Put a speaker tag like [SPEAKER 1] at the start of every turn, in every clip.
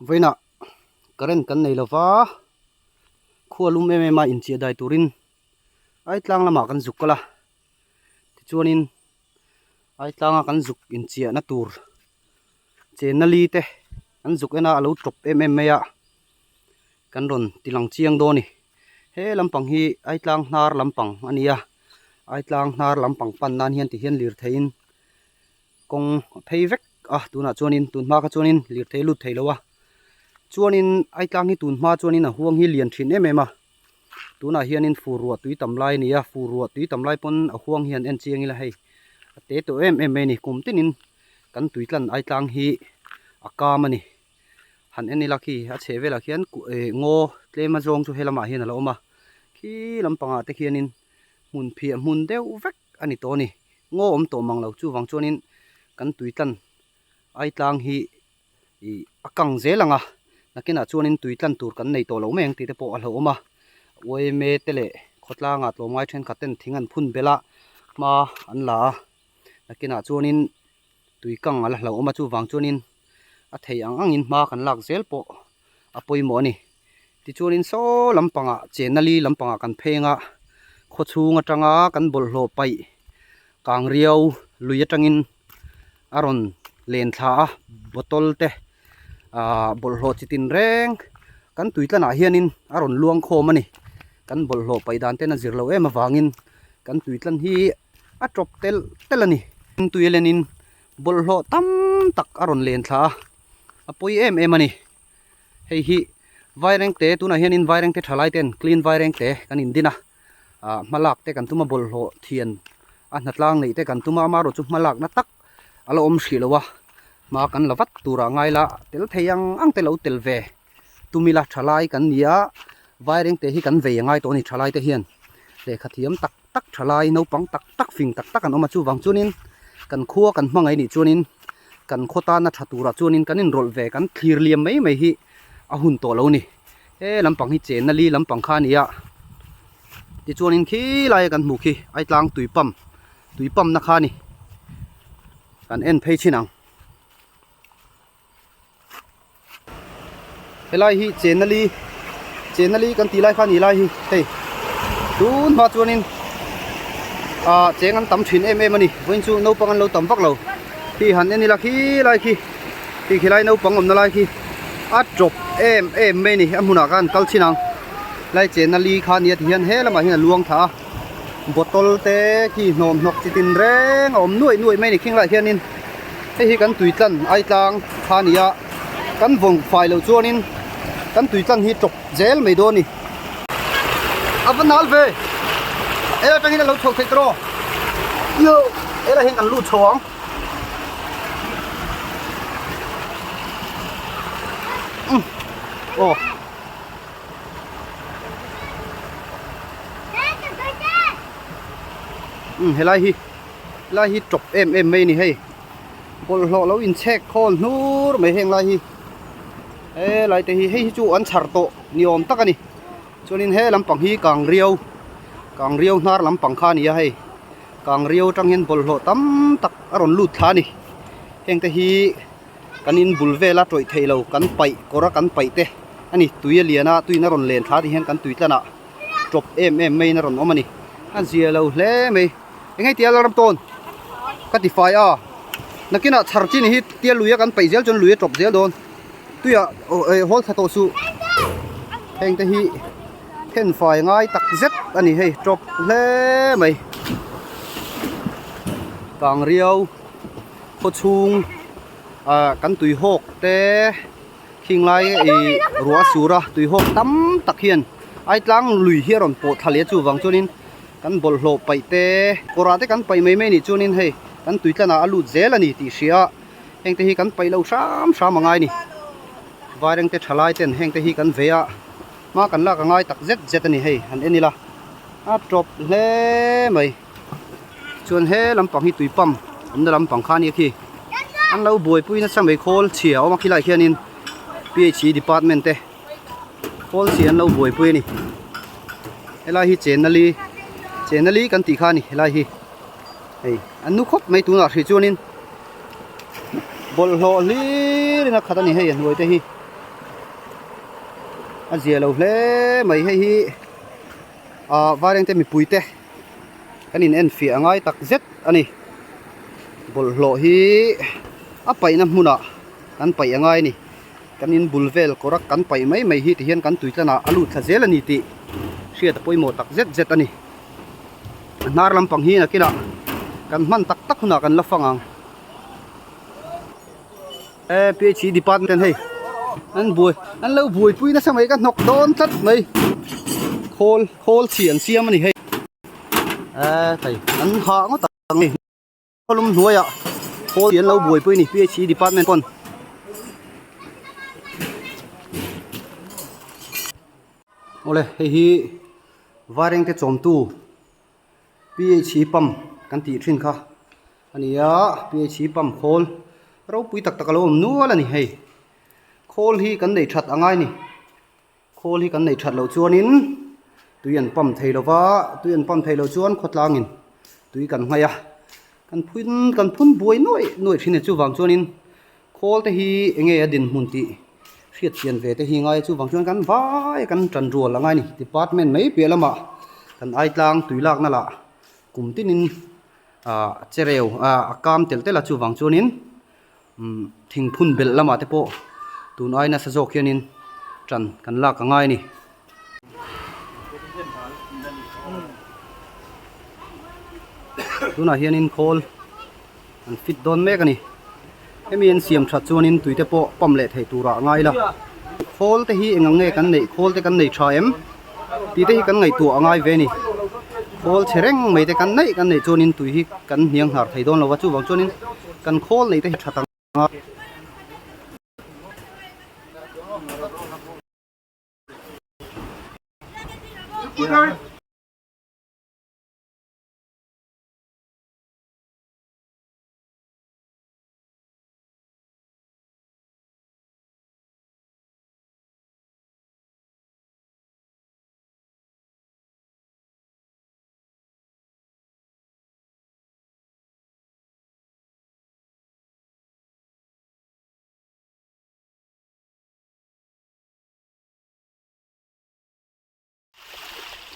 [SPEAKER 1] Vawiinah current kan nei lova, khua lum em em a inchiah dai turin Aitlang lamah kan zuk kal a, tichuanin Aitlanga kan zuk inchiahna tur chenna li te an zuk en a, a lo tawp em em mai a, kan rawn ti lang chiang dawn a ni. He lampang hi Aitlang hnar lampang a ni a, Aitlang hnar lampang pan nan hian tihian lirtheiin kawng a phei vek a tunah chuanin tun hma kha chuanin lirthei a lut thei lo a chuanin Aitlang hi tun hma chuanin a huang hi lian thin em em a tunah hianin fur ruah tui tam lai a ni a fur ruah tui tam lai pawn a huang hian en chiang ila hei a te tawh em em mai a ni kum tinin kan tui tlan Aitlang hi a kam a ni han en ila khi a chheh velah khian eh ngaw tlem a zawng chu helamah hian a lo awm a khi lampangah te khianin hmun phiah hmun deuh vek a ni tawh a ni. Ngaw awm tawh mang lo chuvang chuanin kan tui tlan Aitlang hi ih a kang zel ang a, nakinah chuanin tui tlan tur kan nei tawh lo mai ang tih te pawh a hlauhawm a. Yma te leh khawtlangah tlawmngai thenkhat ten thing an phun belh a, hma an la a, nakinah chuanin tui kang a la hlauhawm a chuvang chuanin a thei ang angin hma kan lak zel pawh a pawimawh a ni. Tichuanin saw lampangah chenna li lampangah kan pheng a, khawchhung atanga kan bawlhhlawh paih kang riau lui atangin a rawn len thla a, bottle te ahh bawlhhlawh chi tin reng kan tui tlanah hianin a rawn luang khawm a ni. Kan bawlhhlawh paih dan ten a zir loh em avangin kan tui tlan hi a tawp telh telh a ni. Tui a lenin bawlhhlawh tam tak a rawn len thla a, a pawi em em a ni. Hei hi Vairengte tunah hianin Vairengte thalai ten clean Vairengte kan indin a ah hmalak te kan tum a bawlhhlawh thian a hnatlang neih te kan tum a amaherawhchu hmalakna tak a la awm hrih lo a hma kan la vat turah ngai la tel thei ang ang te lo tel ve tum ila thalai kan ni a Vairengte hi kan vei a ngai tawh a ni thalai te hian lehkha thiam tak tak thalai naupang tak tak fing tak tak an awm a chuvang chuanin kan khua kan hmangaih nih chuanin kan khaw tana tha turah chuanin kan inrawlh ve kan thlir liam mai mai hi a hun tawh lo a ni he lampang hi chenna li lampang kha a ni a tichuanin khi laia kan hmuh khi Aitlang tui pump tui pump na kha a ni kan en phei chin ang. Helai hi chenna li chenna li kan tih lai kha a ni lai hi hei tun hma chuanin ah cheng an tam thin em em a ni vawiin chu naupang an lo tam vak lo khi han en ila khi lai khi khi khilai naupang awmna lai khi a tawp em em mai a ni a hmunah khan kal chhin ang lai chenna li kha a nia ti hian he lamah hian a luang thla a bottle te khi hnawm hnawk chi tin reng a awm nuaih nuaih mai a ni khing laiah hianin. Hei hi kan tui tlan Aitlang kha a ni a, kan vawng fai loh chuanin kan tui tlan hi tawp zel mai dawn a ni. A va nal ve, he atangin a lo chho theih tawh io helai hian kan lut chho ang. Umm aw. Umm helai hi. Lai hi tawp em em mai a ni hei bawlhhlawh lo inchhek khawl hnur mai heng lai hi he lai te hi hei hi chu an chhar tawh ni awm tak a ni chuanin he lampang hi kang riau kang riau hnar lampang kha a ni a hei kang riau atang hian bawlhhlawh tam tak a rawn lut thla a ni heng te hi kan in bul vela tawih theih lo kan paih kawr a kan paih te a ni tui a lian a tuiin a rawn len thla tih hian kan tui tlanah tawp em em maiin a rawn awm a ni a zia lo hle mai. Eng hei tia lalram tawn ka ti fai a nakinah chhar chin hi tia lui a kan peih zel chuan lui a tawp zel dawn tuiah hawl thla tawh suh heng te hi then fai ngai tak zet a ni hei tawp hle mai kang riau khaw chhung ah kan tui hawk te khing lai ih ruah a sur a tui hawk tam tak hian Aitlang lui hi a rawn pawh thla leh a chuvang chuanin Kan bawlhhlawh paih te, kawrah te kan paih mai mai nih chuanin hei kan tui tlanah a lut zel a ni tih hria a, heng te hi kan paih lo hram hram a ngai ni. Vaireng te thalai ten heng te hi kan ve a, hma kan lak a ngai tak zet zet a ni hei han en ila a tawp hle mai. Chuan he lampang hi tui pump awmna lampang kha a nia khi an lo buaipui nasa mai khawl chhia a awm a khilaiah khianin phe department te. Khawl chi an lo buaipui a ni helai hi chenna li chenna li kan tih kha a ni helai hi hei an nu khawp mai tunah hrih chuanin bawlhhlawh hlirin a khat a ni hei a hnuai te hi. A zia lo hle mai hei hi ah vairengte mipui te kan in en fiah a ngai tak zet a ni bawlhhlawh hi a paihna hmunah kan paih a ngai a ni kan in bul vel kawr a kan paih mai mai hi ti hian kan tui tlanah a lut thla zel a ni tih hriat a pawimawh tak zet zet a ni a hnar lampang hi nakinah kan hman tak tak hunah kan la fang ang. E PHE department hei an buai an lo buaipui nasa mai ka hnawk dawn tlat mai khawl khawl chhi an siam a ni hei e thei an hah ngawt ang ni khawlum hnuaiah khawl hi an lo buaipui a ni PHE department pawn. Awle hei hi vairengte chawmtu PHE pump kan tih thin kha a ni a PHE pump khawl ropui tak tak a lo awm nual a ni hei khawl hi kan neih that a ngai a ni khawl hi kan neih that loh chuanin tui an pump thei lo va tui an pump thei loh chuan khawtlangin tui kan nghaih a kan phun kan phun buai nuaih nuaih thin a chuvang chuanin khawl te hi eng nge a dinhmun tih hriat chian ve te hi ngai a chuvang chuan kan vai kan tan rual a ngai a ni department mai piah lamah kan ai tlang tui lakna lah kum tinin ah chereu ah a kam tel tel a chuvang chuanin umm thingphun belh lamah te pawh tun ai nasa zawk hianin tan kan lak a ngai a ni. Tunah hianin khawl an fit dawn mek a ni hemi an siam that chuanin tui te pawh pump leh theih turah a ngai la khawl te hi eng ang nge kan neih khawl te kan nei tha em tih te hi kan ngaihtuah a ngai ve a ni khawl chhe reng mai te kan neih kan neih chuanin tui hi kan hniang hnar thei dawn lo va chuvang chuanin kan khawl neih te hi tha tak a.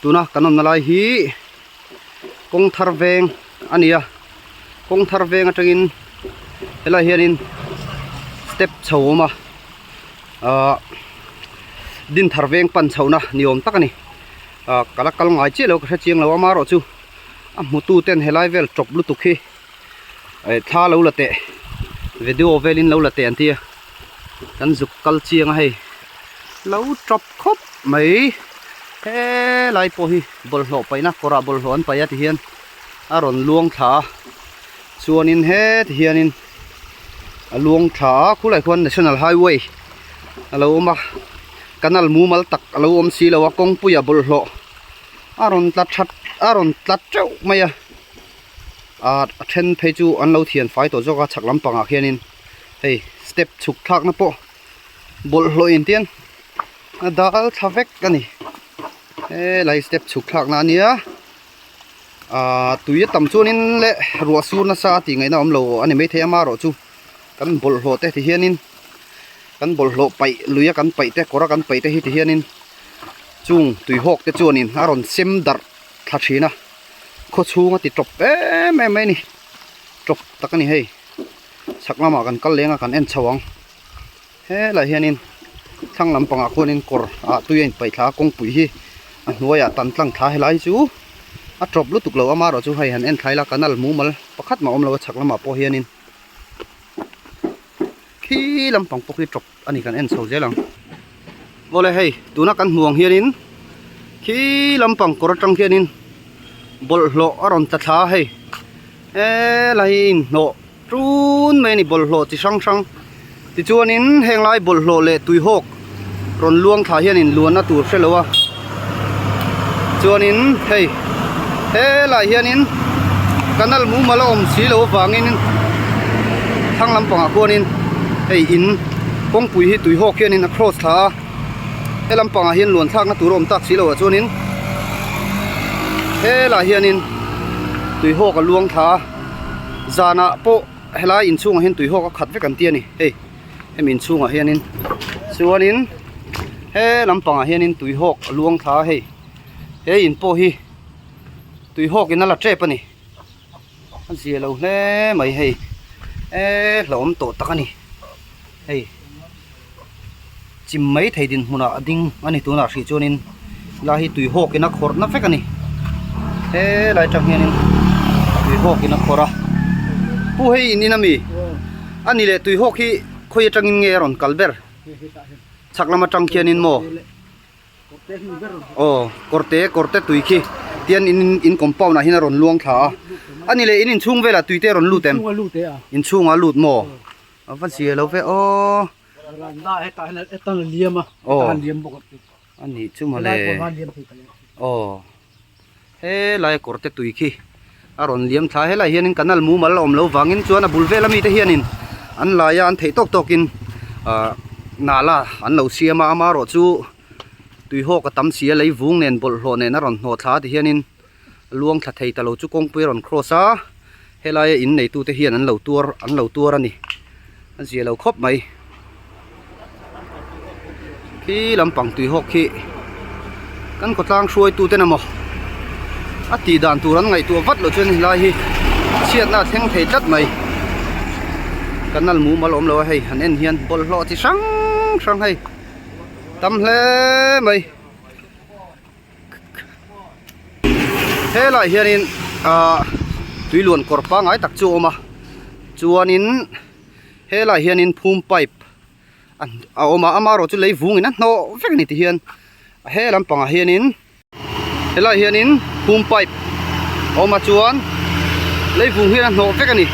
[SPEAKER 1] Tuna kan awmna lai hi kawng thar veng a ni a kawng thar veng atangin helaiah hianin step chho a awm a ahh din thar veng pan chhohna ni awm tak a ni ahh ka la kal ngai chiah lo ka hre chiang lo a amaherawhchu a hmutu ten helai vel tawp lutuk hi eh thla lo la teh video velin lo la teh an ti a kan zuk kal chiang a hei lo tawp khawp mai helai pawh hi bawlhhlawh paihna kawrah bawlhhlawh an paih a ti hian a rawn luang thla a chuanin heti hianin a luang thla a khulai khuan national highway a lo awm a canal mumal tak a lo awm si lo a kawngpuia bawlhhlawh a rawn tla that a rawn tla teuh mai a ah a then phei chu an lo thian fai tawh zawk a chhak lampangah khianin hei step chhuk thlakna pawh bawlhhlawh in tian a dal thla vek a ni helai step chhuk thlakna a nia ah tui a tam chuanin leh ruah sur nasa a tih ngaihna awm lo a ni maithei amaherawh chu kan bawlhhlawh te ti hianin kan bawlhhlawh paih lui a kan paih te kawr a kan paih te hi ti hianin chung tui hawk te chuanin a rawn sem darh thla thin a khaw chhung a ti tawp em em mai a ni tawp tak a ni hei chhak lamah kan kal leng a kan en chho ang helaiah hianin thlang lampangah khuanin kawr ah tui a inpaih thla a kawngpui hi a hnuaiah tan tlang thla helai chu a tawp lutuk lo amaherawh chu hei han en thlai la canal mumal pakhat mah a awm lo a chhak lamah pawh hianin khi lampang pawh khi tawp a ni kan en chho zel ang awle hei tuna kan hmuh ang hianin khi lampang kawr atang hianin bawlhhlawh a rawn tla thla a hei helai hi inhnawh Tun mai a ni bawlhhlawh chi hrang hrang tichuanin heng lai bawlhhlawh leh tuihawk rawn luang thla hianin luanna tur hre lo a chuanin hei helaiah hianin canal mumal a awm si loh avangin thlang lampangah khuanin hei in kawngpui hi tuihawk hianin a cross thla a he lampangah hian luan thlakna tur a awm tak si loh ah chuanin helaiah hianin tuihawk a luang thla a. Zanah pawh helai inchhungah hian tuihawk a khat vek an ti a ni hei hemi inchhungah hianin chuanin He lampangah hianin tui hawk a luang thla a hei he in pawh hi tui hawk in a la tep a ni a zia lo hle mai hei eee hlauhawm tawh tak a ni hei chim mai thei dinhmunah a ding a ni tunah hrih chuanin helai hi tui hawk in a khawrh na vek a ni helai atang hianin tui hawk in a khawrh a pu hei in in ami a ni leh tui hawk hi khawi atangin nge a rawn kal ber chhak lam atang khianin maw aw kawrte kawrte tui khi tian in in compound ah hian a rawn luang thla a a ni leh in inchhung velah tui te a rawn lut em inchhungah a lut maw a va zia lo ve aw. Aw a nih chu mawle aw helai kawrte tui khi a rawn liam thla helai hianin canal mumal a awm loh vangin chuan a bul vel ami te hianin an laia an theih tawk tawkin ah nala an lo siam a amaherawh chu tui hawk a tam si a lei vung nen bawlhhlawh nen a rawn hnawh thla ti hianin a luang thla thei ta lo chu kawngpui a rawn cross a helaia in neitu te hian an lo tuar an lo tuar a ni a zia lo khawp mai khi lampang tui hawk khi kan khawtlang hruaitu ten emaw a tih dan tur an ngaihtuah vat loh chuan helai hi chhiatna a thleng thei tlat mai canal mumal awm lo a hei han en hian bawlhhlawh chi hrang hrang hei tam hle mai. Helaiah hianin ahh tui luan kawr pangngai tak chu a awm a chuanin helaiah hianin phum pipe a awm a amaherawh chu lei vungin a hnawh vek a ni tihian he lampangah hianin helaiah hianin phum pipe a awm a chuan lei vung hian a hnawh vek a ni.